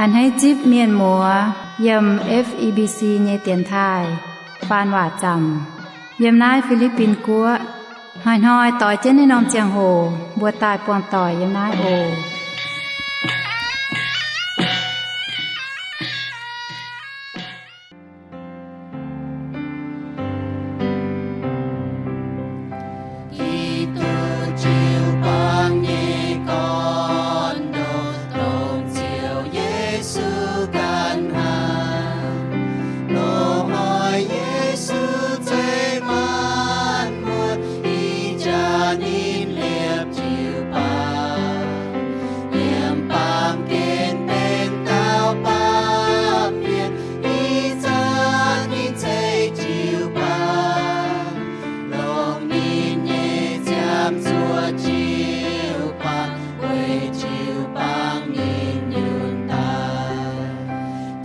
A'hneiv zipv mienh muoz yiem F E B C nyei dienx taaih faan waac zaamc yiem naaiv Fi^li^bin Guoqv. Hnoi-hnoi doix jienv naaiv norm ziangh hoc mbuo daaih buangh doic yiem naaiv oc. Giduc jiu-baang nyei gorn-ndoqv dongh Ziouv Yesu ganh hnangv. Loz-hnoi Yesu zeiz maanc muotc ih jaax ninh liepc jiu-baang. Yiem baamh gen benx dauh baamh mienh, ih zanc ninh ceix jiu-baang, longc ninh nyei ziangh zuoqv jiu-baang, weic jiu-baang ninh nyunc daaih,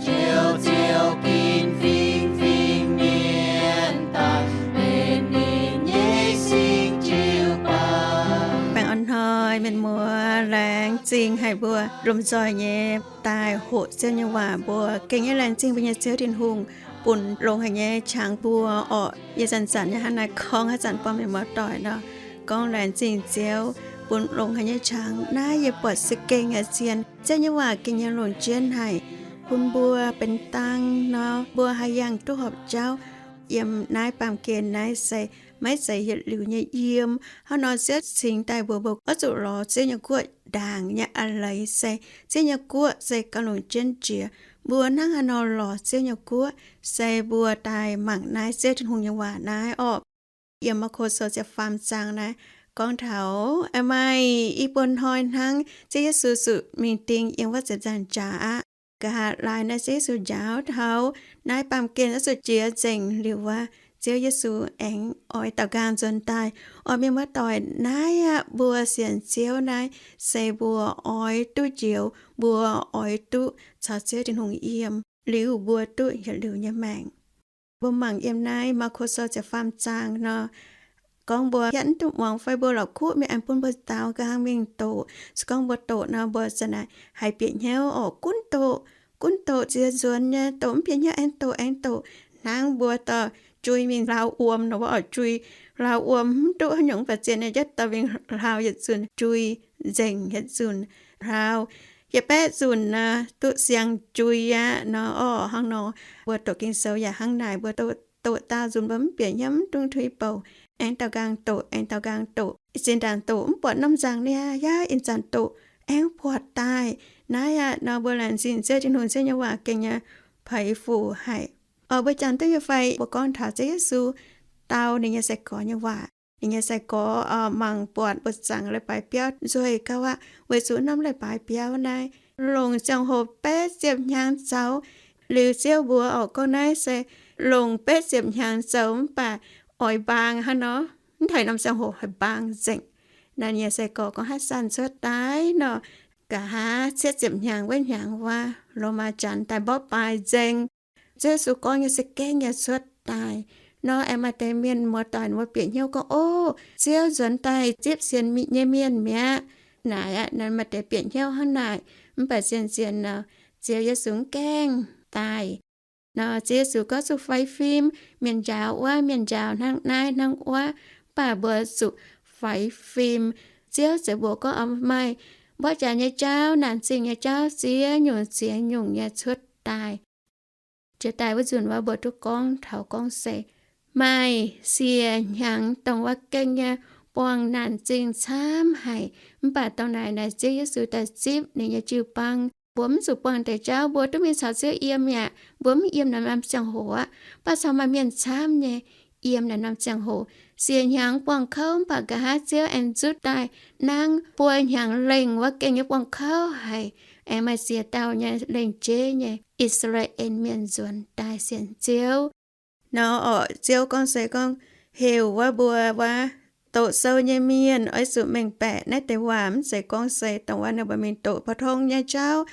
ziouc, ziouc ginv fingx-fingx mienh daaih benx ninh nyei singx jiu-baang. Baengh orn hnoi mienh muoz, laengz zingh haic mbuo lomh nzoih nyei daaih hoqc Ziouv nyei waac mbuo. Gengh nyei laengz zingh mbuo nyei Ziouv Tin-Hungh bun longx haic nyei qangx mbuo orqc. Yie zanc-zanc nyei hnangv naaiv gorngv haaix zanc buangh mienh muoz doic nor, gorngv laengz zingh Ziouv bun longx haic nyei qangx. Naaiv yie buatc se gengh nyei zien. Ziouv nyei waac gengh nyei longc jienv haic bun mbuo benx dang nor, mbuo haih yangh duqv horpc jauv. Yiem naaiv baamh gen naaiv se maiv zeiz yietc liuz nyei yiem. Hnangv nor Ziouv cingx daaih mbuox mbuo oix zuqc lorz Ziouv nyei guoqv ndaangc nyei a'leiz se Ziouv nyei guoqv se gauh longc jienv jiex. Mbuo hnangv haaix nor lorz Ziouv nyei guoqv se mbuo daaih mangc naaiv Ziouv Tin-Hungh nyei waac naaiv orqc. Yiem Maako Sou ziepc faam zaang naaiv gorngv taux, aa, maaih i buo hnoi hnangv Ziouv Yesu zuqc mingh ding yiem wuov ziepc nzaangc jaax aqv. Nqa'haav laai naaiv Ziouv Yesu njaaux taux naaiv baamh gen oix zuqc jiex nzengc liuz wuov, Ziouv Yesu aengx oix daaux nqaang nzuonx daaih. Orqc, mienh muoz doic, naaiv aqv mbuo sienx Ziouv naaiv se mbuo oix duqv njoux, mbuo oix duqv caux Ziouv Tin-Hungh yiem liuz mbuo duqv yietc liuz nyei maengc. Mbuo mangc yiem naaiv Maako Sou ziepc faam zaang nor, gorngv mbuo hietv mv duqv muangx fai mbuo la'kuqv mingh aengx bun mbuo daux nqa'haav mingh doqc. Se gorngv mbuo doqc nor, mbuo za'naaic haih bieqc hnyouv orqc, gunv doqc, gunv doqc ziex nzuonx nyei, doqc mv bieqc hnyouv aengx doqc, aengx doqc. Hnangv mbuo dorh jui mingh hlaau wuom nor, mbuo oix jui hlaau wuom mv duqv haaix nyungc, mv baac zien nyei jienv dorh mingh hlaau yietc nzunc jui nzengc yietc nzunc, hlaau yietc baeqv nzunc nor duqv siang jui aqv nor. Orqc, hnangv nor mbuo doqc Ging-Sou yaac hnangv naaic, mbuo doqc, doqc daauh nzunc mbuo mv bieqc hnyouv, mv dungx tuix bouc, aengx daaux nqaang doqc, aengx daaux nqaang doqc. Zinh ndaangc doqc mv buatc norm nzangc niaa, yaac ih zanc doqc aengx buatc daaih. Naaiv aqv nor mbuo laengz zingh Ziouv Tin-Hungh, Ziouv nyei waac gengh nyei peix fuc haic. Orqc, mbuo jangx duqv nyei fai mbuo gorngv taux Ziouv Yesu dau ninh nyei sai-gorx nyei waac. Ninh nyei sai-gorx, orqc, mangc buatc mbuo zaangc leiz-baaix biauv nzueic gauh aqv, weic zuqc norm leiz-baaix biauv naaiv longc ziangh hoc betv ziepc hnyangx zaux. Liuz Ziouv mbuox orqc, gorngv naaiv se longc betv ziepc hnyangx zoux mv baac oix mbaang hnangv nor, mv taux norm ziangh hoc haih mbaang nzengc. Naaiv ninh nyei sai-gorx gorngv haaix zanc cuotv daaih nor, nqa'haav cietv ziepc hnyangx wuov hnyangx wuov, Lomaa Janx daaih mborqv baaix nzengc. Ziouv Yesu gorngv nyei se gengh nyei cuotv daaih. Nor aengx maaih deix mienh muoz-doic mbuo bieqc hnyouv gorngv, ov, Ziouv nzuonx daaih zipv sienx nyei mienh mi'aqv. Naaic aqv, maaih deix bieqc hnyouv hnangv naaic. Mv baac zien-zien nor, Ziouv Yesu mv gaengh daaih. Nor Ziouv Yesu gorngv zuqc faix fim, mienh njaaux wuov, mienh njaaux hnangv naaiv hnangv wuov, mv baac mbuo zuqc faix fim. Ziouv ziouc mbuox gorngv, maaih mborqv jaax nyei jauv, naanc zingh nyei jauv ziex nyungc ziex nyungc nyei cuotv daaih. Jiex daaih wuov nzunc wuov mbuo duqv gorngv taux gorngv se maaih siec hnyangx dongh wuov gengh nyei buangh naanc zingh camv haic. Mv baac dongh naaic naaic Ziouv Yesu daaih zipv ninh nyei jiu-baang. Mbuo mv zuqc buangh deix jauv, mbuo duqv mingh caux Ziouv yiem mi'aqv. Mbuo mv yiem naaiv norm ziangh hoc aqv, mv baac caux maaih mienh camv nyei yiem naaiv norm ziangh hoc. Siec hnyangx buangh kouv mv baac nqa'haav Ziouv aengx nzutv daaih nangv buo hnyangx lengh wuov gengh nyei buangh kouv haic, aengx maaih ziex dauh nyei lengh jeiv nyei I^saa^laa^en Mienh nzuonx daaih sienx Ziouv. Nor orqc, Ziouv gorngv se gorngv heuc wuov mbuo wuov doqc sou nyei mienh oix zuqc mengh baeqc naaiv deix waac. Mv zeiz gorngv se dongh wuov ninh mbuo mingh doqc pou-tong nyei jauv,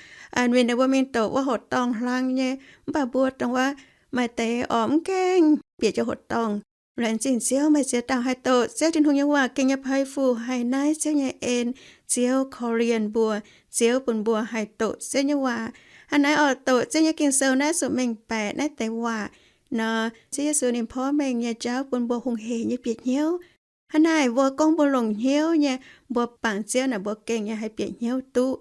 mingh ninh mbuo mingh doqc wuov hoqc dorngh hlang nyei. Mv baac mbuo dongh wuov maaih deix orqc mv gaengh bieqc jienv hoqc dorngh. Laengz zingh Ziouv, maaih ziex dauh haih doqc Ziouv Tin-Hungh nyei waac gengh nyei peix fuc haic. Naaiv Ziouv nyei en, Ziouv korv-lienh mbuo, Ziouv bun mbuo haih doqc Ziouv nyei waac. Hnangv naaiv oix doqc Ziouv nyei Ging-Sou naaiv zuqc mengh baeqc naaiv deix waac nor, Ziouv Yesu ninh porv mengh nyei jauv bun mbuo hungh heic nyei bieqc hnyouv. Hnangv naaic mbuo gorngv mbuo longc hnyouv nyei, mbuo bangc Ziouv naaic mbuo gengh nyei haih bieqc hnyouv duqv.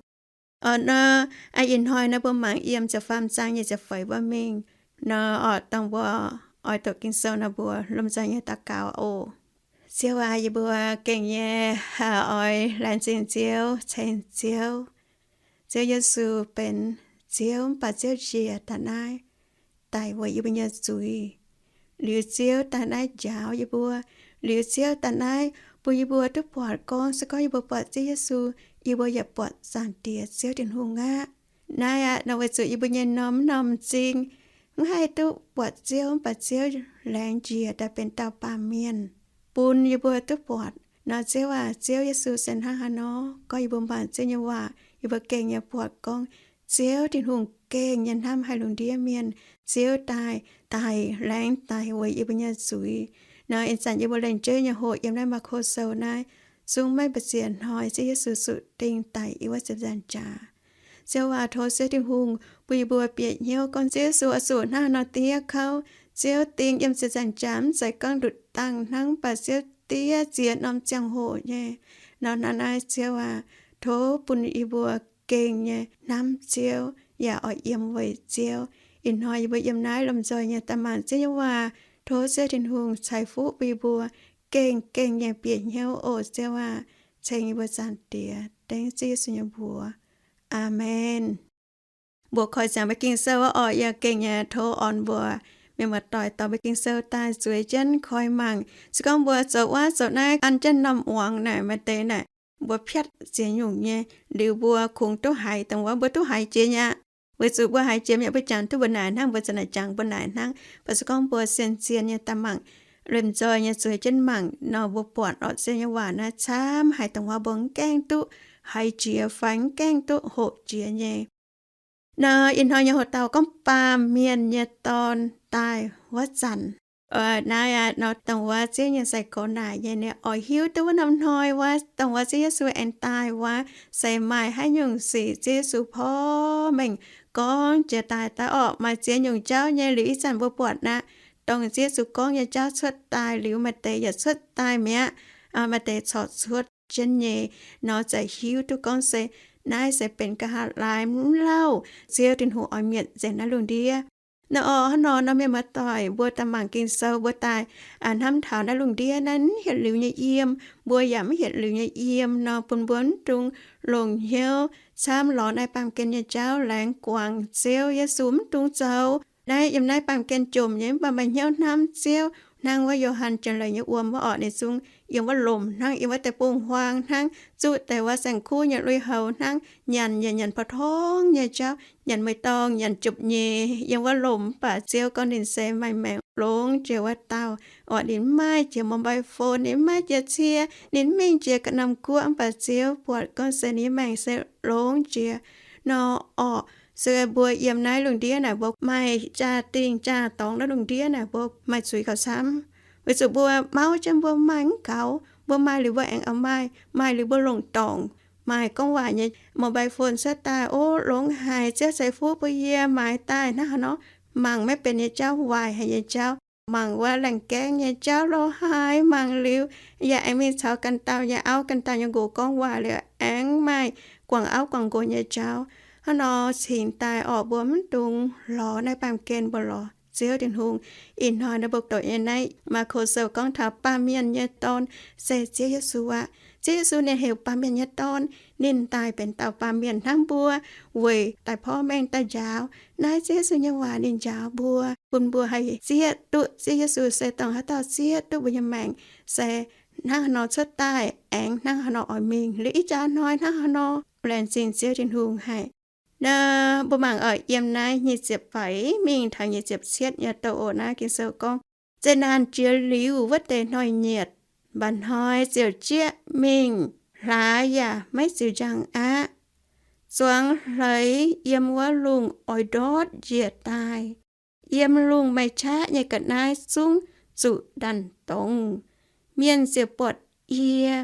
Oc nor, ih hnoi nor mbuo mangc yiem ziepc faam zaang nyei ziepc feix wuov mingh nor, oc dongh mbuo oix doqc Ging-Sou nor mbuo lomh nzoih nyei daux gaux oc. Ziouv aac, yie mbuo gengh nyei oix laengz zingh Ziouv, ceng Ziouv. Ziouv Yesu benx Ziouv mv baac Ziouv njiec daaih naaiv daic weic yie mbuo nyei zuiz. Liuz Ziouv daaih naaiv njaaux yie mbuo. Liuz Ziouv daaih naaiv bun yie mbuo duqv buatc gorngv se gorngv yie mbuo buatc Ziouv Yesu, yie mbuo yaac buatc Zaangc Diex Ziouv Tin-Hungh aqv. Naaiv aqv nor weic zuqc yie mbuo nyei norm norm m'zing mv haih duqv buatc Ziouv, mv baac Ziouv laengz njiec daaih benx dauh baamh mienh bun yie mbuo duqv buatc nor. Ziouv aac, Ziouv Yesu se hnangv haaix nor gorngv yie mbuo mangc Ziouv nyei waac, yie mbuo gengh nyei buatc gorngv Ziouv Tin-Hungh gengh nyei hnamv haic lungh ndiev mienh. Ziouv daaih, daaih laengz daic weic yie mbuo nyei zuiz. Nor ih zanc yie mbuo lenh jeiv nyei hoqc yiem naaiv Maako Sou naaiv, zungv maiv ba'ziex hnoi Ziouv Yesu zuqc ding daic yiem wuov ziepc nzaangc jaax. Ziouv aac, tov Ziouv Tin-Hungh bun yie mbuo bieqc hnyouv gorngv Ziouv Yesu oix zuqc hnangv haaix nor diev kouv. Ziouv ding yiem ziepc nzaangc jaax mv zeiz gorngv ndutc dangh hnangv, mv baac Ziouv diev ziex norm ziangh hoc nyei. Nor hnangv naaiv Ziouv aac, tov bun yie mbuo gengh nyei hnamv Ziouv yaac oix yiem weic Ziouv. Ih hnoi yie mbuo yiem naaiv lomh nzoih nyei daaih mangc Ziouv nyei waac. Tov Ziouv Tin-Hungh ceix fuqv bun yie mbuo gengh gengh nyei bieqc hnyouv oc Ziouv aac. Ceng yie mbuo Zaangc Diex, dengv Ziouv Yesu nyei mbuox. Aamen. Mbuo koi ziangx mbuo Ging-Sou oc, yie gengh nyei tov orn mbuo mienh muoz-doic dorh mbuo Ging-Sou daaih zueiz jienv koi mangc. Se gorngv mbuo zoux wuov zoux naaiv an jienv norm muangx naaic, maaih deix naaic mbuo piatv ziex nyungc nyei, liuz mbuo kungx duqv haiz dongh wuov, mbuo duqv haiz jiex nyei aqv. Weic zuqc mbuo haiz jiex mi'aqv, mbuo jangx duqv mbuo naaic hnangv, mbuo za'naaic jangx mbuo naaic hnangv. Mv baac se gorngv mbuo sien zien nyei daaih mangc, lomh nzoih nyei zueiz jienv mangc nor, mbuo buatc orqc Ziouv nyei waac naaiv camv haic dongh wuov mbuo mv gaengh duqv haiz jiex fai mv gaengh duqv hoqc jiex nyei. Nor ih hnoi nyei hoc dauh gorngv Baamh Mienh nyei Dorn daaih wuov zanc, naaiv aqv nor dongh wuov Ziouv nyei sai-gorx naaic nyei, ninh oix hiuv duqv wuov norm hnoi wuov, dongh wuov Ziouv Yesu aengx daaih wuov, se maaih haaix nyungc sic Ziouv Yesu porv mengh gorngv jiex daaih daaih orqc. Maaih ziex nyungc jauv nyei liuz ih zanc mbuo buatc aqv, dongh Ziouv Yesu gorngv nyei jauv cuotv daaih liuz, maaih deix yaac cuotv daaih mi'aqv, maaih deix corc cuotv jienv nyei. Nor ziouc hiuv duqv gorngv se naaiv se benx nqa'haav laai mv lauh Ziouv Tin-Hungh oix mietc nzengc naaiv lungh ndiev. Nor orqc, hnangv nor nor mienh muoz-doic, mbuo daaih mangc Ging-Sou, mbuo daaih hnamv taux naaiv lungh ndiev naaiv mv hietc liuz nyei yiem, mbuo yaac mv hietc liuz nyei yiem nor, bun mbuo mv dungx longc hnyouv camv lorz naaiv baamh gen nyei jauv laengz guangc Ziouv Yesu, mv dungx zoux. Naaiv yiem naaiv baamh gen jomc nyei, mv baac meih hnyouv hnamv Ziouv hnangv wuov Yo^han Janx-Leiz nyei wuom wuov orqc, ninh zungv yiem wuov lomc hnangv, yiem wuov deic-bung huaang hnangv, zuqv deix wuov saeng-kuv nyei lui-houx hnangv, nyanc yaac nyanc pou-torngv nyei jauv, nyanc mueiz-dorngh, nyanc jupc nyeic, yiem wuov lomc, mv baac Ziouv gorngv ninh se maaih maengc longx jiex wuov dauh. Orqc, ninh mv maaih jiex mobile phone, ninh mv maaih jiex cie, ninh mv mingh jiex ga'norm guoqv, mv baac Ziouv buatc gorngv se ninh nyei maengc se longx jiex. Nor orqc, se mbuo yiem naaiv lungh ndiev naaic, mbuo maaih jaa-dingh jaa-dorngx naaiv lungh ndiev naaic, mbuo maaih zuiz gauh camv. Weic zuqc mbuo mauv jienv mbuo maaih mv gaux, mbuo maaih liuz mbuo aengx oix maaih, maaih liuz mbuo longc dorngc, maaih gorngv waac nyei mobile phone cuotv daaih, o, longx haic, Ziouv ceix fuqv bun yie maaiz daaih hnangv haaix nor mangc maiv benx nyei jauv, waaic haic nyei jauv, mangc wuov laengh gaengv nyei jauv, lorz haic, mangc liuz yaac aengx mingh caux ganh dauh nyei auv ganh dauh nyei nqox gorngv waac liuz aengx maaih guangc auv guangc nqox nyei jauv. Hnangv nor cingx daaih orqc, mbuo mv dungx lorz naaiv baamh gen, mbuo lorz Ziouv Tin-Hungh. Ih hnoi naaiv mbuo doqc nyei naaiv Maako Sou gorngv taux Baamh Mienh nyei Dorn se Ziouv Yesu aqv. Ziouv Yesu ninh heuc Baamh Mienh nyei Dorn. Ninh daaih benx dauh baamh mienh hnangv mbuo weic daaih porv mengh daaih njaaux. Naaiv Ziouv Yesu nyei waac ninh njaaux mbuo, bun mbuo haih zieqv duqv Ziouv Yesu se dongh haaix dauh zieqv duqv mbuo nyei maengc se hnangv haaix nor cuotv daaih aengx hnangv haaix nor oix mingh, liuz ih jaax hnoi hnangv haaix nor. Laengz zingh Ziouv Tin-Hungh haic. Naaiv mbuo mangc oc, yiem naaiv nyic ziepc faix mingh taux nyic ziepc cietv nyei douh oc. Naaiv Ging-Sou gorngv, zeqc naanc jiex liuz wuov deix hnoi-nyieqc, mba'hnoi ziouc jieqv mingh hlaax yaac maiv ziux njang aqv. Zuangx hleix yiem wuov lungh oix ndortv njiec daaih. Yiem lungh maaih qaqv nyei ga'naaiv zungv zuqc ndanc dongz. Mienh ziouc buatc yie,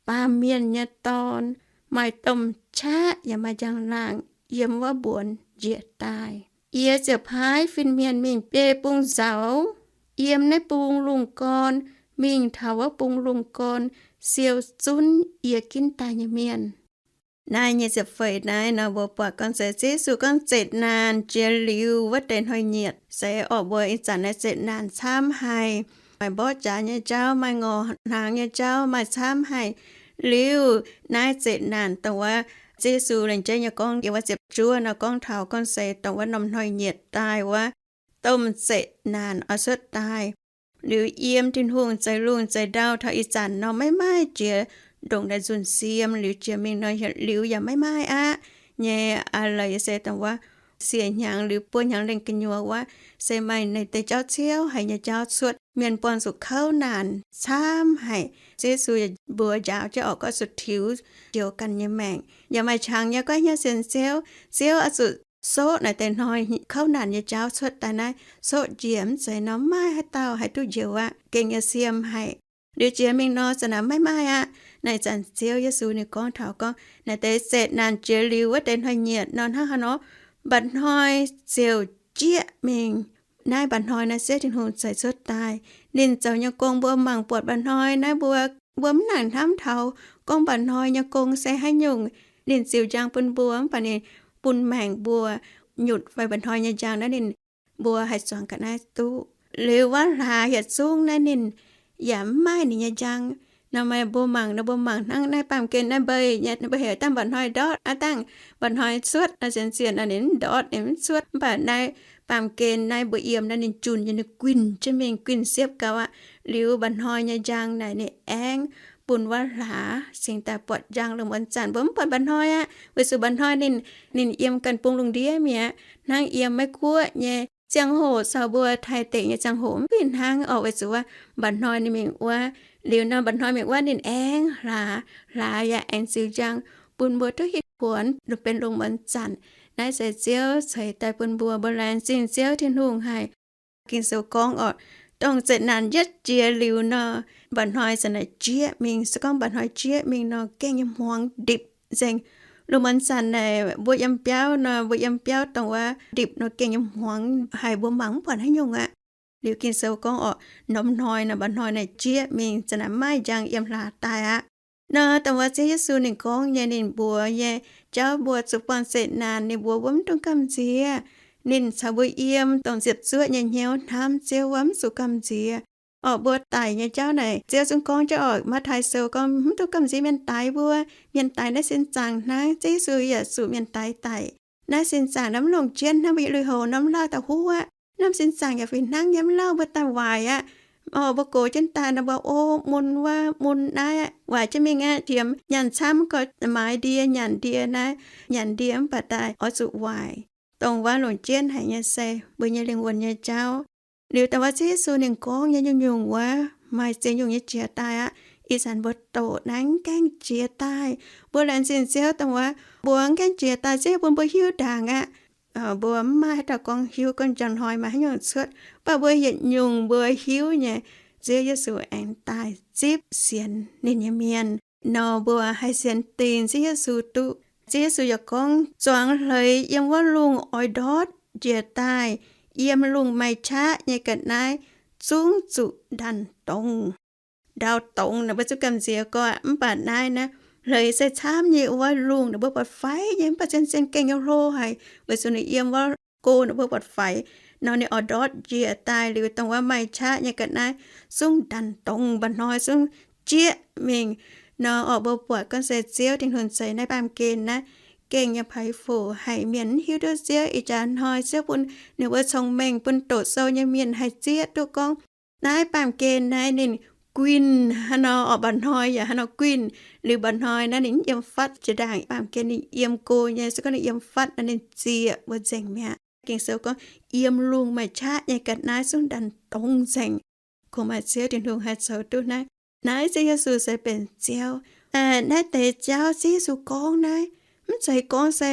Baamh Mienh nyei Dorn, maaih domh qaqv yaac maaih njang-laangc yiem wuov mbuonx njiec daaih. Yie ziouc paaiv fin-mienh mingh biei bung nzauz, yiem naaiv bung lungh gorn, mingh taux wuov bung lungh gorn, siou zunv yie ginv daaih nyei mienh. Naaiv nyei ziepc feix naaiv nor, mbuo buatc gorngv se Ziouv Yesu gorngv zeqc naanc jiex liuz wuov deix hnoi-nyieqc se orqc, mbuo ih zanc naaiv zeqc naanc camv haic, maaih mborqv jaax nyei jauv, maaih ngorc hnaangx nyei jauv, maaih camv haic. Liuz naaiv zeqc naanc dongh wuov Ziouv Yesu laengz jeiv nyei gorngv yiem wuov ziepc juov nor gorngv taux gorngv se dongh wuov norm hnoi-nyieqc daaih wuov, domh zeqc naanc oix cuotv daaih. Liuz yiem Tin-Hungh zeix lungh zeix ndau taux ih zanc nor maiv maaih jiex ndongc naaiv nzunc siem, liuz jiex mingh nor yietc liuz yaac maiv maaih aqv nyei. Aa, leiz se dongh wuov siec hnyangx liuz buo hnyangx lengh gu'nyuoz wuov, se maaih naaiv deix jauv ciouv haic nyei jauv cuotv, mienh buangh zuqc kouv naanc camv haic. Ziouv Yesu mbuox njaaux jienv orqc, gorngv zuqc tiux njoux ganh nyei maengc. Yaac maaih qangx nyei gorngv hnyouv sienx Ziouv, Ziouv oix zuqc soqv naaiv deix hnoi kouv naanc nyei jauv cuotv daaih naaiv, soqv njiec mv zeiz nor maaih haaix dauh haih duqv njoux aqv, gengh nyei siem haic. Liuz jiex mingh nor zanc naaiv maiv maaih aqv. Naaiv zanc Ziouv Yesu ninh gorngv taux gorngv naaiv deix zeqc naanc jiex liuz wuov deix hnoi-nyieqc nor hnangv haaix nor, mba'hnoi ziouc jieqv mingh. Naaiv mba'hnoi naaiv Ziouv Tin-Hungh zeix cuotv daaih. Ninh zoux nyei gong mbuo mangc buatc mba'hnoi naaiv mbuo, mbuo mv nangc hnamv taux gorngv mba'hnoi nyei gong se haaix nyungc. Ninh ziux njang bun mbuo mv baac ninh bun maengc mbuo nyutc fai mba'hnoi nyei njang naaiv ninh, mbuo haih zuangx ga'naaiv duqv. Liuz wuov hlaax yietc zungv naaiv ninh yaac mv maaih ninh nyei njang. Nor meih mbuo mangc, nor mbuo mangc hnangv naaiv baamh gen naaiv mbei nyei, mbuo heuc dangh mba'hnoi ndortv aqv, dangh mba'hnoi cuotv, naaiv zien-zien naaiv ninh mv ndortv, ninh mv cuotv. Mv baac naaiv baamh gen naaiv mbuo yiem naaiv ninh junh nyei, ninh guinh jienv mingh, guinh siepv gau aqv. Liuz mba'hnoi nyei njang naaic ninh aengx bun wuov hlaax cingx daaih buatc njang. Lungh muonz zanc mbuo mv buatc mba'hnoi aqv, weic zuqc mba'hnoi ninh, ninh yiem ganh bung lungh ndiev mi'aqv. Hnangv yiem Meiv Guoqv nyei ziangh hoc caux mbuo Taiv deic nyei ziangh hoc mv fih hnangv orqc, weic zuqc wuov mba'hnoi ninh mingh wuov. Liuz nor mba'hnoi mingh wuov ninh aengx hlaax, hlaax yaac aengx ziux njang bun mbuo duqv hitv kuonx benx lungh muonz zanc. Naaiv se Ziouv ceix daaih bun mbuo, mbuo laengz zingh Ziouv Tin-Hungh haic. Ging-Sou gorngv orqc, dongh zeqc naanc yietv jiex liuz nor, mba'hnoi zanc naaic jieqv mingh. Se gorngv mba'hnoi jieqv mingh nor, gengh nyei hmuangx ndipc nzengc. Lungh muonz zanc naaic mbuo yiem biauv nor, mbuo yiem biauv dongh wuov ndipc nor gengh nyei hmuangx haic, mbuo mangc mv buatc haaix nyungc aqv. Liuz Ging-Sou gorngv orqc, norm hnoi nor, mba'hnoi naaic jieqv mingh, zanc naaic mv maaih njang yiem hlaax daaih aqv. Nor dongh wuov Ziouv Yesu ninh gorngv nyei, ninh mbuox nyei jauv mbuo zuqc buangh zeqc naanc, ninh mbuox mbuo mv dungx gamh nziex. Ninh caux mbuo yiem dongh ziepc zuoqv nyei hnyouv hnamv Ziouv wuov mv zuqc gamh nziex. Orqc, mbuo daic nyei jauv naaic Ziouv zungv gorngv jauv orqc, Matv^taai Sou gorngv mv dungx gamh nziex mienh daix mbuo. Mienh daix naaiv sin zaangc hnangv. Ziouv Yesu yaac zuqc mienh daix daic. Naaiv sin zaangc naaiv mv longc jienv hnangv mbuo yietc lui-houx nor mv lauh daaih huv aqv. Naaiv sin zaangc yaac fih hnangv nyei, mv lauh mbuo daaih waaic aqv. Orqc, mbuo gox jienv daaih nor mbuo o mun wuov mun naaiv aqv, waaic jienv mingh aqv, tiemx nyanc camv gorx maaiz ndie nyanc ndie naaiv, nyanc ndie mv baac daaih oix zuqc waaic. Dongh wuov longc jienv haic nyei se mbuo nyei lingh wuonh nyei jauv. Liuz dongh wuov Ziouv Yesu ninh gorngv nyei nyungc-nyungc wuov maaih ziex nyungc nyei jiex daaih aqv. Ih zanc mbuo doqc naaiv mv gaengh jiex daaih. Mbuo laengz zingh Ziouv dongh wuov mbuo mv gaengh jiex daaih, Ziouv bun mbuo hiuv ndaangc aqv. Mbuo mv maaih haaix dauh gorngv hiuv gorngv njang hnoi maaih haaix nyungc cuotv, mv baac mbuo yietc nyungc mbuo hiuv nyei, Ziouv Yesu aengx daaih zipv sienx ninh nyei mienh nor, mbuo haih sienx dingc Ziouv Yesu duqv. Ziouv Yesu yaac gorngv, zuangx hleix yiem wuov lungh oix ndortv njiec daaih, yiem lungh maaih qaqv nyei ga'naaiv zungv zuqc ndanc dongz. Ndau dongz naaic mbuo zungv gamh nziex gorx, mv baac naaiv naaiv hleix se camv nyei wuov lungh naaic mbuo buatc faix nyei, mv baac zien-zien gengh nyei hlo haic, weic zuqc ninh yiem wuov go naaic mbuo buatc faix. Nor ninh oix ndortv njiec daaih liuz, dongh wuov maaih qaqv nyei ga'naaiv zungv ndanc dongz, mba'hnoi zungv jieqv mingh. Nor orqc, mbuo buatc gorngv se Ziouv Tin-Hungh zeix naaiv baamh gen naaiv gengh nyei peix fuc haic, mienh mv hiuv duqv Ziouv. Ih jaax hnoi Ziouv bun ninh mbuo cong-mengh, bun doqc sou nyei mienh haih zieqv duqv gorngv naaiv baamh gen naaiv ninh guinh haaix nor orqc, mba'hnoi yaac haaix nor guinh. Liuz mba'hnoi naaiv ninh mv yiem fatv jiex ndaangc, baamh gen ninh yiem go nyei. Se gorngv ninh yiem fatv nor ninh zieqc mbuo nzengc mi'aqv. Ging-Sou gorngv, yiem lungh maaih qaqv nyei ga'naaiv zungv ndanc dongz nzengc. Kungx maaih Ziouv Tin-Hungh haih zoux duqv naaiv. Naaiv Ziouv Yesu se benx Ziouv. Naaiv deix jauv Ziouv Yesu gorngv naaiv, mv zeiz gorngv se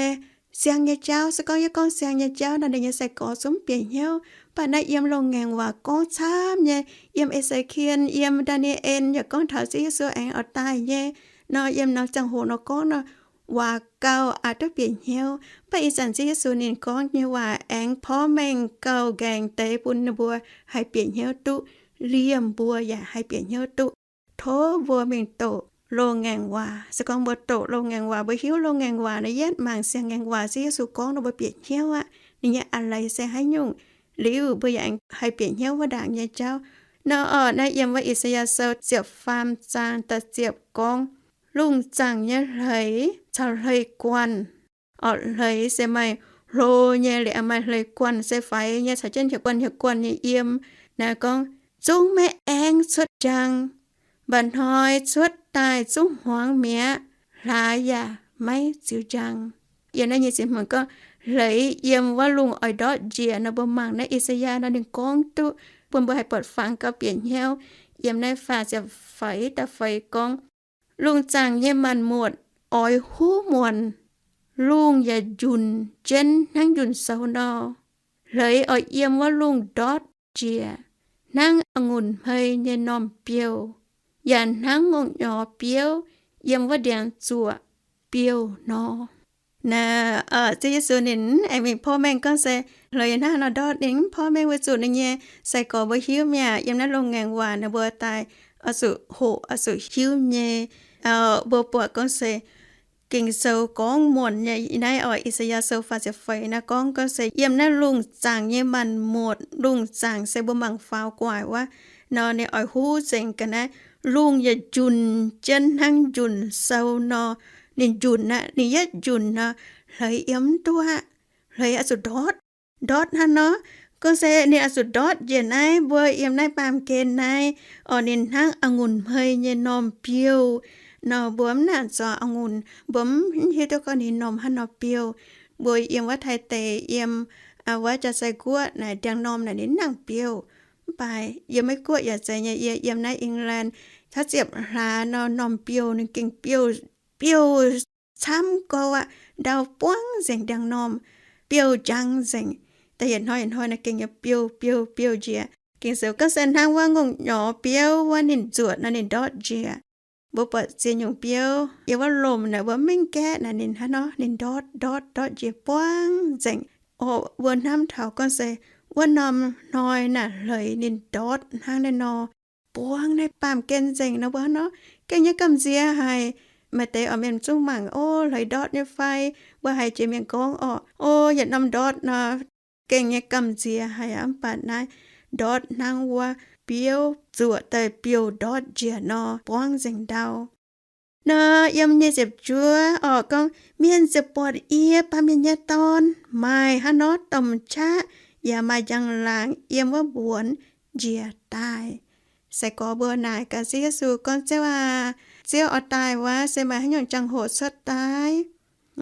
siang nyei jauv. Se gorngv yie gorngv siang nyei jauv nor, ninh nyei sai-gorx zungv mv bieqc hnyouv. Mv baac naaiv yiem loz-ngaengc waac gorngv camv nyei. Yiem E^se^ken, yiem Ndaa^ni^en yaac gorngv taux Ziouv Yesu aengx oix daaih nyei. Nor yiem norm ziangh hoc nor gorngv nor, waac gauh aqc duqv bieqc hnyouv. Mv baac ih zanc Ziouv Yesu ninh gorngv nyei waac aengx porv mengh gauh nqaengc deix bun ninh mbuo haih bieqc hnyouv duqv, liemh mbuo yaac haih bieqc hnyouv duqv. Tov mbuo mingh doqc loz-ngaengc waac. Se gorngv mbuo doqc loz-ngaengc waac, mbuo hiuv loz-ngaengc waac nor, yietv mangc siang-ngaengc waac Ziouv Yesu gorngv nor, mbuo bieqc hnyouv aqv. Ninh nyei a'hneiv leiz se haaix nyungc, liuz mbuo yaac aengx haih bieqc hnyouv wuov ndaangc nyei jauv. Nor orqc, naaiv yiem wuov I^saa^yaa Sou ziepc faam zaang da'ziepc gorngv, lungh zaangc nyei hleix caux hleix guanh. Orqc, hleix se maaih hlo nyei, liuz maaih hleix guanh se faix nyei, caux jienv heuc guanh heuc guanh nyei yiem. Naaiv gorngv, zungv maiv aengv cuotv njang. Mba'hnoi cuotv daaih zungv hmuangx mi'aqv, hlaax yaac maiv ziux njang. Yiem naaiv nyei ziepc hmz gorngv, hleix yiem wuov lungh oix ndortv njiec nor, mbuo mangc naaiv I^saa^yaa nor ninh gorngv duqv bun mbuo haih buatc fangx gauh bieqc hnyouv. Yiem naaiv faah ziepc feix da'feix gorngv, lungh zaangc nyei maanc muotc oix huv muonc, lungh yaac njunc jienv hnangv njunc sou nor. Hleix oix yiem wuov lungh ndortv njiec, hnangv a'ngunc hmei nyei normh biouv, yaac hnangv ngongh nyorx biouv yiem wuov ndiangx-zuoqc biouv nor. Naaiv Ziouv Yesu ninh aengx mingh porv mengh gorngv se hleix yaac hnangv haaix nor ndortv, ninh mv porv mengh weic zuqc ninh nyei sai-gorx mbuo hiuv mi'aqv. Yiem naaiv loz-ngaengc waac naaic mbuo daaih oix zuqc hoqc, oix zuqc hiuv nyei. Mbuo buatc gorngv se Ging-Sou gorngv muonc nyei, naaiv oix I^saa^yaa Sou faah ziepc feix naaiv gorngv, gorngv se yiem naaiv lungh zaangc nyei maanc muotc, lungh zaangc se mbuo mangc faaux gu'nguaaic wuov nor, ninh oix huv nzengc ga'naaiv, lungh yaac njunc jienv hnangv njunc sou nor. Ninh njunc aqv, ninh yietv njunc nor, hleix yiem mv duqv aqv. Hleix oix zuqc ndortv. Ndortv hnangv nor, gorngv se ninh oix zuqc ndortv njiec naaiv, mbuo yiem naaiv baamh gen naaiv, orqc, ninh hnangv a'ngunc hmei nyei normh biouv nor, mbuo mv naanc zuqc a'ngunc, mbuo mv hiuv duqv gorngv ninh normh hnangv nor biouv. Mbuo yiem wuov Taiv deic, yiem wuov Jaa-sai Guoqv naaic, ndiangx-normh naaic ninh mv nangc biouv. Mv baac yiem Meiv Guoqv yaac zeiz nyei, yie yiem naaiv England, taux ziepc hlaax nor, normh biouv ninh gengh biouv, biouv camv gouv aqv, ndau buangv nzengc ndiangx-normh, biouv njang nzengc. Da'yietc hnoi, yietc hnoi naaic gengh nyei biouv, biouv, biouv njiec. Ging-Sou gorngv se hnangv wuov ngongh nyorx biouv wuov ninh nzuoqc nor ninh ndortv njiec. Mbuo buatc ziex nyungc biouv yiem wuov lomc naaic, mbuo mingh gaeqv naaic ninh hnangv nor, ninh ndortv, ndortv, ndortv njiec buangv nzengc. Orqc, mbuo hnamv taux gorngv se wuov norm hnoi naaic hleix ninh ndortv hnangv naaiv nor, buangv naaiv baamh gen nzengc nor, mbuo hnangv nor gengh nyei gamh nziex haic. Maaih deix oix mienh zungv mangc, o, hleix ndortv nyei fai? Mbuo haiz jiex mienh gorngv orqc, o, yietc norm ndortv nor, gengh nyei gamh nziex haic aqv. Mv baac naaiv ndortv hnangv wuov biouv zuoqc daaih biouv ndortv njiec nor, buangv nzengc ndau. Nor yiem nyic ziepc juov orqc gorngv, mienh ziouc buatc yie, Baamh Mienh nyei Dorn, maaih hnangv nor domh qaqv yaac maaih njang-laangc yiem wuov mbuonx njiec daaih. Sai-gorx mbuo naaic gaax Ziouv Yesu gorngv, Ziouv aac, Ziouv oix daaih wuov se maaih haaix nyungc jangx-hoc cuotv daaih?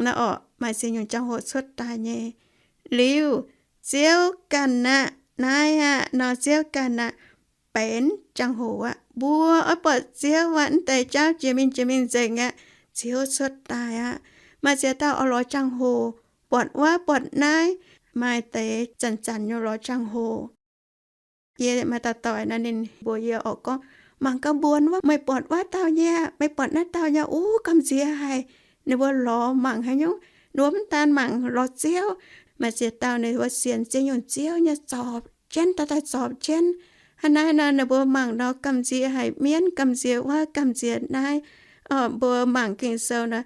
Naaiv orqc, maaih ziex nyungc jangx-hoc cuotv daaih nyei. Liuz, Ziouv ganh aqv, naaiv aqv nor, Ziouv ganh aqv, benx jangx-hoc aqv. Mbuo oix buatc Ziouv aqv, mv deix jauv jiex mingh jiex mingh nzengc aqv, Ziouv cuotv daaih aqv. Maaih ziex dauh oix lorz jangx-hoc, buatc wuov buatc naaiv, maaih deix zanc-zanc nyei lorz jangx-hoc. Yie maaih dauh doic naaic ninh mbuox yie orqc gorngv, mangc gaax mbuonx wuov, meih buatc wuov dauh nyei, meih buatc naaiv dauh nyei, uv, gamh nziex haic. Ninh mbuo lorz mangc haaix nyungc, ninh mbuo mv daan mangc lorz Ziouv. Maaih ziex dauh ninh mbuo sienx ziex nyungc ziouv nyei zorpc jienv, daaih daaih zorpc jienv. Hnangv naaiv nor ninh mbuo mangc nor gamh nziex haic mienv, gamh nziex wuov, gamh nziex naaiv. Orqc, mbuo mangc Ging-Sou nor,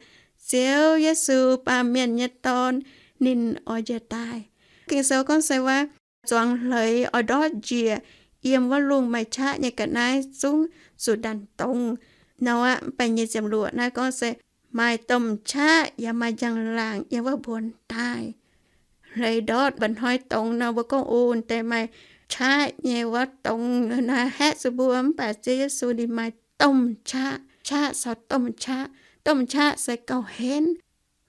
Ziouv Yesu, Baamh Mienh nyei Dorn, ninh oix njiec daaih. Ging-Sou gorngv se wuov zuangx hleix oix ndortv njiec yiem wuov lungh maaih qaqv nyei ga'naaiv zungv zuqc ndanc dongz nor aqv. Mv baac nyic ziepc luoqc naaiv gorngv se maaih domh qaqv yaac maaih njang-laangc yiem wuov mbuonx daaih. Hleix ndortv mba'hnoi dongz nor mbuo gorngv, o, deix maaih qaqv nyei wuov dongz naaiv haeqv zuqc mbuo. Mv baac Ziouv Yesu ninh maaih domh qaqv, qaqv caux domh qaqv. Domh qaqv se gauh henv.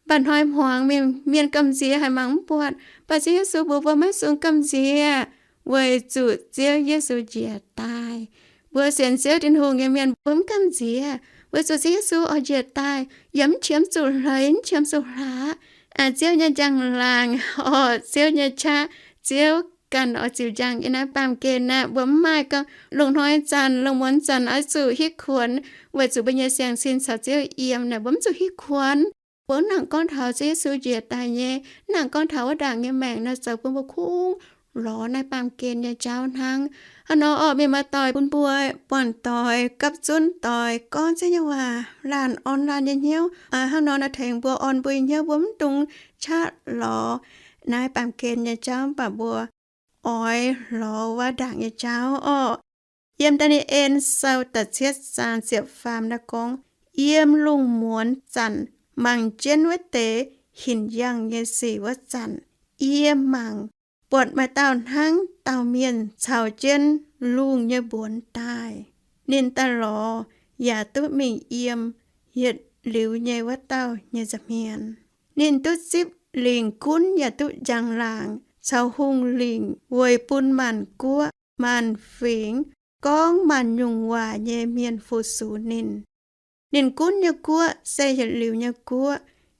Mba'hnoi hmuangx mienh, mienh gamh nziex haic mangc mv buatc. Mv baac Ziouv Yesu mbuox mbuo maiv zungx gamh nziex, weic zuqc Ziouv Yesu njiec daaih. Mbuo sienx Ziouv Tin-Hungh nyei mienh mbuo mv gamh nziex, weic zuqc Ziouv Yesu oix njiec daaih, yaac mv qiemx zuqc hleix, mv qiemx zuqc hlaax. Aa, Ziouv nyei njang-laangc, orqc, Ziouv nyei qaqv, Ziouv ganh oix ziux njang yiem naaiv baamh gen aqv. Mbuo mv maaih gorngv lungh hnoi zanc, lungh muonz zanc oix zuqc hitv kuonx, weic zuqc mbuo nyei siang-sin caux Ziouv yiem naaic, mbuo mv zuqc hitv kuonx. Mbuo mv nangc gorngv taux Ziouv Yesu njiec daaih nyei, mv nangc gorngv taux wuov ndaangc nyei maengc nor, zoux bun mbuo kungx lorz naaiv baamh gen nyei jauv hnangv. Hnangv nor orqc, mienh muoz-doic, bun mbuo buangh doic, gapv zunv doic, gorngv Ziouv nyei waac laanh orn laanh nyei hnyouv. Hnangv nor naaiv tengx mbuo orn mbuo nyei hnyouv, mbuo mv dungx qaqv lorz naaiv baamh gen nyei jauv, mv baac mbuo oix lorz wuov ndaangc nyei jauv orqc. Yiem Daa^ni^en Sou da'cietv zaang ziepc faam naaiv gorngv, yiem lungh muonz zanc mangc jienv wuov deix hinc yaangh nyei sic wuov zanc, yie mangc, buatc maaih dauh hnangv dauh mienh caux jienv lungh nyei mbuonx daaih. Ninh daaih lorz yaac duqv mingh yiem yietc liuz nyei wuov dauh nyei nza'hmien. Ninh duqv zipv lingc gunv yaac duqv njang-laangc caux hungh lingc weic bun maanc guoqv maanc fingx gorngv maanc nyungc waac nyei mienh fu-sux ninh. Ninh gunv nyei guoqv se yietc liuz nyei guoqv,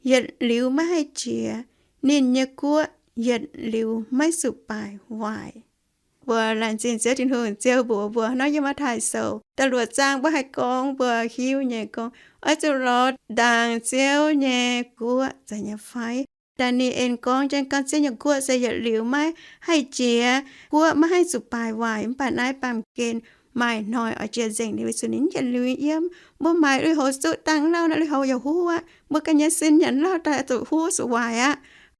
yietc liuz maiv haih jiex. Ninh nyei guoqv yietc liuz maiv zuqc baaic waaic. Mbuo laengz zingh Ziouv Tin-Hungh, Ziouv mbuox mbuo nor, yiem Matv^taai Sou da'luoqc zaang mbuo haih gorngv mbuo hiuv nyei gorngv, oix zuqc lorz ndaangc Ziouv nyei guoqv zeiz nyei fai. Daa^ni^en gorngv jienv gorngv Ziouv nyei guoqv se yietc liuz maiv haih jiex, guoqv maiv haih zuqc baaic waaic. Mv baac naaiv baamh gen maaih hnoi oix jiex nzengc, ninh weic zuqc ninh yietc liuz yiem. Mbuo maaiz lui-houx zuqv dangh lauh nor, lui-houx yaac huv aqv. Mbuo ganh nyei sin nyanc lauh daaih zuqc huv zuqc waaic aqv.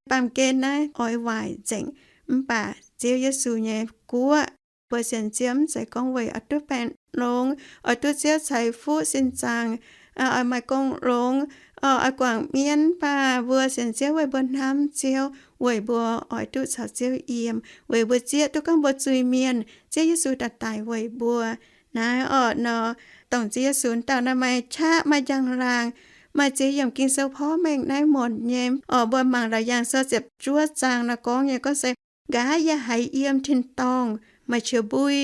Baamh gen naaiv oix waaic nzengc. Mv baac Ziouv Yesu nyei guoqv, mbuo sienx Ziouv mv zeiz gorngv weic oix duqv baengh longx, oix duqv Ziouv ceix fuqv sin zaangc, oix maaih gong longx, oix guangc mienv, mv baac mbuo sienx Ziouv weic mbuo hnamv Ziouv, weic mbuo oix duqv caux Ziouv yiem, weic mbuo zieqv duqv gorngv mbuo zuiz-mienh, Ziouv Yesu daaih daic weic mbuo. Naaiv orqc nor, dongh Ziouv Yesu dauh naaiv maaih qaqv, maaih njang-laangc, maaih ziex yiemc Ging-Sou porv mengh naaiv morc nyei. Orqc, mbuo mangc Laauc Yaangh Sou ziepc juov zaang nor gorngv nyei gorngv se, nqa'haav yie haiz yiem tin-dorngh maaih qiex mbui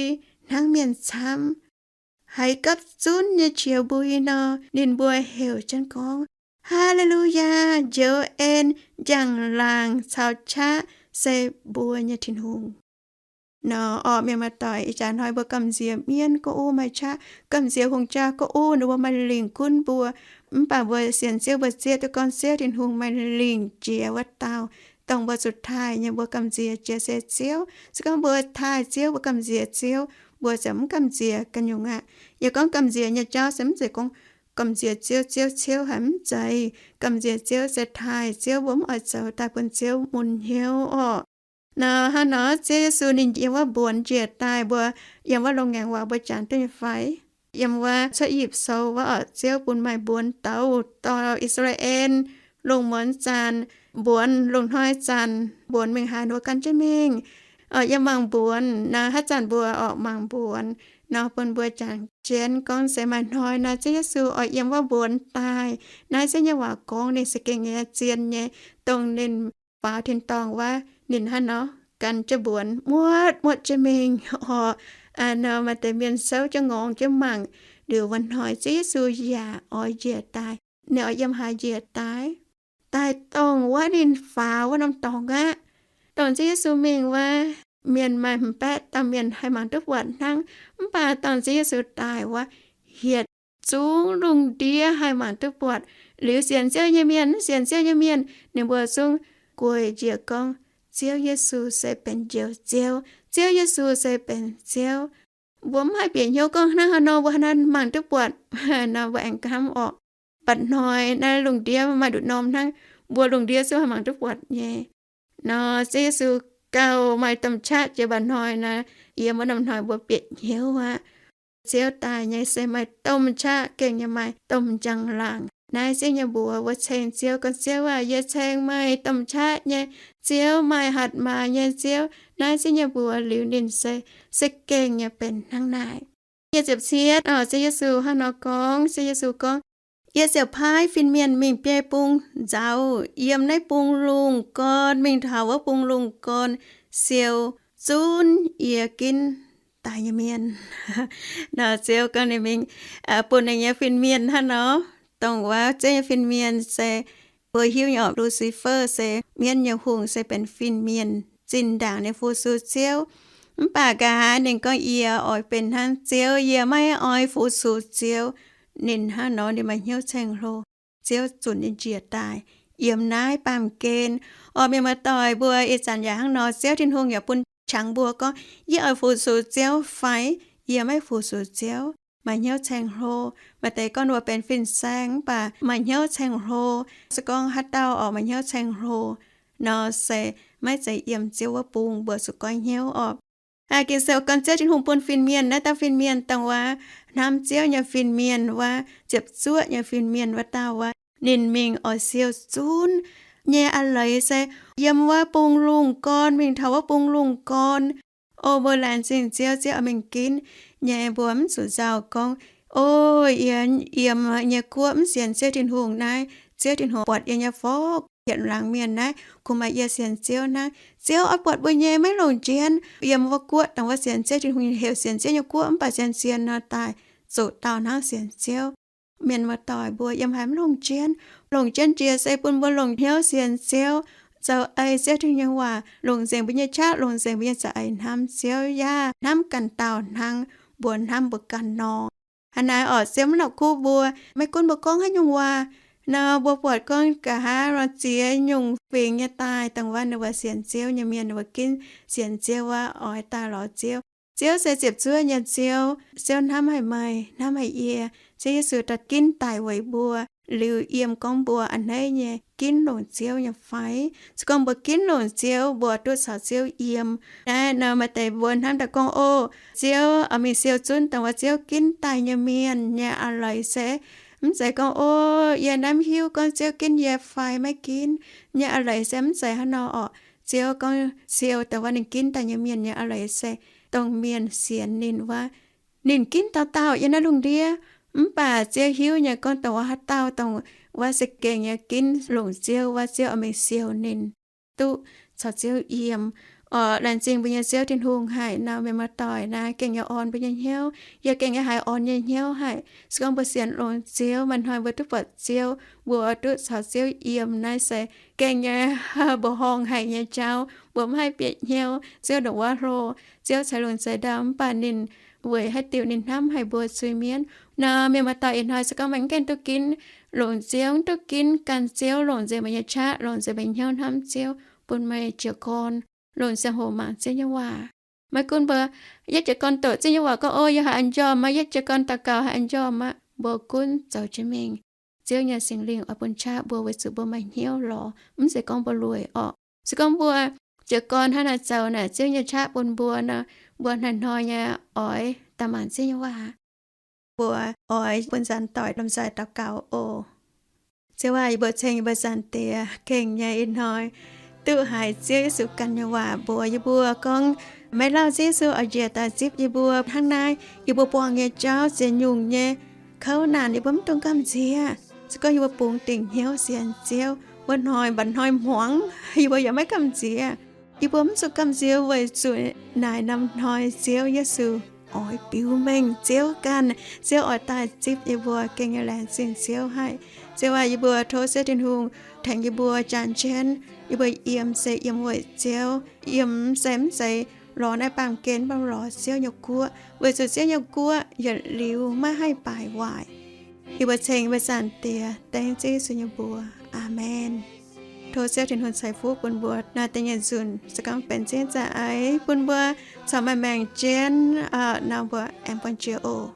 hnangv mienh camv. Haiz gapv zunv nyei qiex mbui nor, ninh mbuo heuc jienv gorngv, Haa^le^lu^yaa! Njoux en, njang-laangc caux qaqv se mbuo nyei Tin-Hungh. Nor orqc, mienh muoz-doic, ih jaax hnoi mbuo gamh nziex mienv ga'uv maaih qaqv, gamh nziex hungh jaa ga'uv ninh mbuo maaih lingc gunv mbuo. Mv baac mbuo sienx Ziouv mbuo zieqv duqv gorngv Ziouv Tin-Hungh maaih lingc jiex wuov dauh, dongh mbuo zuqc taaih nyei. Mbuo gamh nziex jiex se Ziouv. Se gorngv mbuo taaih Ziouv, mbuo gamh nziex Ziouv, mbuo ziouc mv gamh nziex ganh nyungc aqv. Yie gorngv gamh nziex nyei jauv se mv zeiz gorngv gamh nziex Ziouv, Ziouv ciouv haic, mv zeiz. Gamh nziex Ziouv se taaih Ziouv, mbuo mv oix zoux daaih bun Ziouv mun hnyouv orqc. Nor hnangv nor, Ziouv Yesu ninh yiem wuov mbuonx njiec daaih, mbuo yiem wuov longx ngaengc waac mbuo jangx duqv nyei fai? Yiem wuov Cuotv I^yipv Sou wuov orqc, Ziouv bun maaih mbuonx douc dorh I^saa^laa^en lungh muonz zanc mbuonx, lungh hnoi zanc mbuonx mingh haaix nor gan jienv mingh. Orqc, yiem mangc mbuonx nor, haaix zanc mbuo orqc mangc mbuonx nor, bun mbuo jangx jienv gorngv se maaih hnoi nor, Ziouv Yesu oix yiem wuov mbuonx daaih. Naaiv Ziouv nyei waac gorngv ninh se gengh nyei zien nyei, dongh ninh faaux tin-dorngh wuov, ninh hnangv nor gan jienv mbuonx muotv muotv jienv mingh orqc. Nor maaih deix mienh souv jienv ngorngx jienv mangc, liuz wuov hnoi Ziouv Yesu yaac oix njiec daaih. Ninh oix yiem haaix njiec daaih? Daaih dongh wuov ninh faaux wuov norm dorngx aqv. Dongh Ziouv Yesu mingh wuov, mienh maaih hmz baeqv dauh mienh haih mangc duqv buatc hnangv. Mv baac dongh Ziouv Yesu daaih wuov, yietc zungv lungh ndiev haih mangc duqv buatc. Liuz sienx Ziouv nyei mienh, mv sienx Ziouv nyei mienh, ninh mbuo zungv gueic njiec gorngv, Ziouv Yesu se benx Njoux Ziouv. Ziouv Yesu se benx Ziouv. Mbuo mv haih bieqc hnyouv gorngv hnangv haaix nor mbuo haaix nor mangc duqv buatc nor, mbuo aengx hnamv orqc, mba'hnoi naaiv lungh ndiev maaih nduqc norm hnangv, mbuo lungh ndiev zungv haih mangc duqv buatc nyei. Nor Ziouv Yesu gauh maaih domh qaqv jiex mba'hnoi nor, yiem wuov norm hnoi mbuo bieqc hnyouv aqv. Ziouv daaih nyei se maaih domh qaqv, gengh nyei maaih domh njang-laangc. Naaiv Ziouv nyei mbuox mbuo ceng Ziouv gorngv, Ziouv aah, yie ceng meih domh qaqv nyei Ziouv, maaih hatc maaz nyei Ziouv. Naaiv Ziouv nyei mbuox liuz ninh se, se gengh nyei benx hnangv naaic. Nyic ziepc cietv, Ziouv Yesu hnangv nor gorngv, Ziouv Yesu gorngv, Yie ziouc paaiv fin-mienh mingh biei bung nzauh, yiem naaiv bung lungh gorn mingh taux wuov bung lungh gorn siou zunv yie ginv daaih nyei mienh. Nor Ziouv gorngv ninh mingh bun ninh nyei fin-mienh hnangv nor. Dongh wuov Ziouv nyei fin-mienh se, mbuo hiuv nyei orqc, Lucifer se mienv nyei hungh, se benx fin-mienh zinh ndaangc nyei fu-sux Ziouv. Mv baac nqa'haav ninh gorngv, Yie oix benx hnangv Ziouv, yie maiv oix fu-sux Ziouv. Ninh hnangv nor ninh maaih hnyouv ceng-hlo. Ziouv zunc ninh njiec daaih yiem naaiv baamh gen. Orqc, mienh muoz-doic mbuo, ih zanc yaac hnangv nor, Ziouv Tin-Hungh yaac bun qangx mbuo gorngv, yie oix fu-sux Ziouv fai yie maiv fu-sux Ziouv? Maaih hnyouv caeng hlo. Maaih deix gorngv ninh mbuo benx fin-saeng mv baac maaih hnyouv caeng hlo. Se gorngv haaix dauh orqc maaih hnyouv caeng hlo nor, se maiv zeiz yiem Ziouv wuov bung, mbuo zuqc goiv hnyouv orqc. Aa, Ging-Sou gorngv Ziouv Tin-Hungh bun fin-mienh, naaiv dauh fin-mienh dongh wuov hnamv Ziouv nyei fin-mienh wuov, ziepc zuoqv nyei fin-mienh wuov dauh wuov, ninh mingh oix siou zunv nyei a'leiz se yiem wuov bung lungh gorn, mingh taux wuov bung lungh gorn. O mbuo laengz zingh Ziouv, Ziouv oix mingh ginv nyei, mbuo mv zuqc nzauh gorngv, o, yie yiem nyei guoqv mv sienx Ziouv Tin-Hungh naaiv, Ziouv Tin-Hungh buatc yie nyei forv yietc laangz mienh naaiv, kungx maaih yie sienx Ziouv hnangv. Ziouv oix buatc mbuo nyei, maiv longc jienv yiem wuov guoqv dongh wuov sienx Ziouv Tin-Hungh, heuc sienx Ziouv nyei guoqv, mv baac sienx sienx nor daaih zuqc dauh hnangv sienx Ziouv. Mienh muoz-doic mbuo, yiem haaix mv longc jienv. Longc jienv jiex se bun mbuo longc hnyouv sienx Ziouv, zoux ei Ziouv Tin-Hungh nyei waac, longc nzengc mbuo nyei qaqv, longc nzengc mbuo nyei za'eix hnamv Ziouv, yaac hnamv ganh dauh hnangv mbuo hnamv mbuo ganh nor. Hnangv naaic orqc, Ziouv mv la'kuqv mbuo. Maiv gunv mbuo gorngv haaix nyungc waac nor, mbuo buatc gorngv nqa'haav lorz ziex nyungc fingx nyei daaih dongh wuov ninh mbuo sienx Ziouv nyei mienh, ninh mbuo ginv sienx Ziouv wuov oix daaih lorz Ziouv. Ziouv se ziepc zuoqv nyei Ziouv. Ziouv hnamv haic meih, hnamv haic yie. Ziouv Yesu daaih ginv daic weic mbuo, liuz yiem gorngv mbuo a'hneiv nyei ginv longc Ziouv nyei fai? Se gorngv mbuo ginv longc Ziouv, mbuo duqv caux Ziouv yiem. Naaiv nor maaih deix mbuo hnamv daaih gorngv, o, Ziouv oix mingh siou zunv dongh wuov Ziouv ginv daaih nyei mienh nyei a'leiz se, mv zeiz gorngv, o, yie naaiv mv hiuv gorngv Ziouv ginv yie fai maiv ginv nyei a'leiz se mv zeiz hnangv nor orqc. Ziouv gorngv siou dongh wuov ninh ginv daaih nyei mienh nyei a'leiz se dongh mienh sienx ninh wuov. Ninh ginv dauh dauh yiem naaiv lungh ndiev, mv baac Ziouv hiuv nyei gorngv dongh wuov haaix dauh dongh wuov se gengh nyei ginv longc Ziouv wuov, Ziouv oix mingh siou ninh duqv caux Ziouv yiem. Orqc, laengz zingh mbuo nyei Ziouv Tin-Hungh haic nor, mienh muoz-doic naaiv gengh nyei orn mbuo nyei hnyouv. Yie gengh nyei haiz orn nyei hnyouv haic. Se gorngv mbuo sienx longx Ziouv, maaih hnoi mbuo duqv buatc Ziouv, mbuo duqv caux Ziouv yiem, naaiv se gengh nyei mbuoqc horngh haic nyei jauv. Mbuo mv haih bieqc hnyouv Ziouv ndongc wuov hlo. Ziouv ceix lungh ceix ndau, mv baac ninh weic haaix diuc ninh hnamv haic mbuo zuiz-mienv nor, mienh muoz-doic, ih hnoi se gorngv meih mv gaengh duqv ginv longc Ziouv, mv duqv ginv gan Ziouv, longc nzengc meih nyei qaqv, longc nzengc meih nyei hnyouv hnamv Ziouv, bun meih jiez gorn longc ziangh hoc mangc Ziouv nyei waac. Maiv gunv mbuo yietv jiez gorn doqc Ziouv nyei waac gorngv, o, yie haih njormh aqv, yietv jiez gorn daux gaux haih njormh aqv, mbuo gunv zoux jienv mingh. Ziouv nyei Singx Lingh oix bun qaqv mbuo weic zuqc mbuo maaih hnyouv lorz, mv zeiz gorngv mbuo lueic orqc. Se gorngv mbuo jiez gorn hnangv naaic zoux naaic, Ziouv nyei qaqv bun mbuo nor, mbuo hnoi-hnoi nyei oix daaih mangc Ziouv nyei waac. Mbuo oix bun nzaanx doic lomh nzoih daux gaux oc. Ziouv aac, yie mbuo ceng yie mbuo Zaangc Diex gengh nyei ih hnoi duqv haiz Ziouv Yesu ganh nyei waac mbuox yie mbuo gorngv, maiv lauh Ziouv Yesu oix njiec daaih zipv yie mbuo hnangv naaiv. Yie mbuo buangh nyei jauv ziex nyungc nyei kouv naanc yie mbuo mv dungx gamh nziex. Se gorngv yie mbuo bungx dingc hnyouv sienx Ziouv, wuov hnoi mba'hnoi hmuangx yie mbuo yaac maiv gamh nziex. Yie mbuo mv zuqc gamh nziex weic zuqc naaic norm hnoi Ziouv Yesu oix biux mengh Ziouv ganh. Ziouv oix daaih zipv yie mbuo, gengh nyei laengz zingh Ziouv haic. Ziouv aac, yie mbuo tov Ziouv Tin-Hungh tengx yie mbuo jangx jienv. Yie mbuo yiem se yiem weic Ziouv, yiem se mv zeiz lorz naaiv baamh gen, mv baac lorz Ziouv nyei guoqv, weic zuqc Ziouv nyei guoqv yietc liuz maiv haih baaic waaic. Yie mbuo ceng yie mbuo Zaangc Diex dengv Ziouv Yesu nyei mbuox. Aamen. Tov Ziouv Tin-Hungh ceix fuqv bun mbuo naaiv deix nyei nzunc, se gorngv benx Ziouv za'eix bun mbuo corc maaih maengc jienv nor, mbuo aengx buangh jiex oc.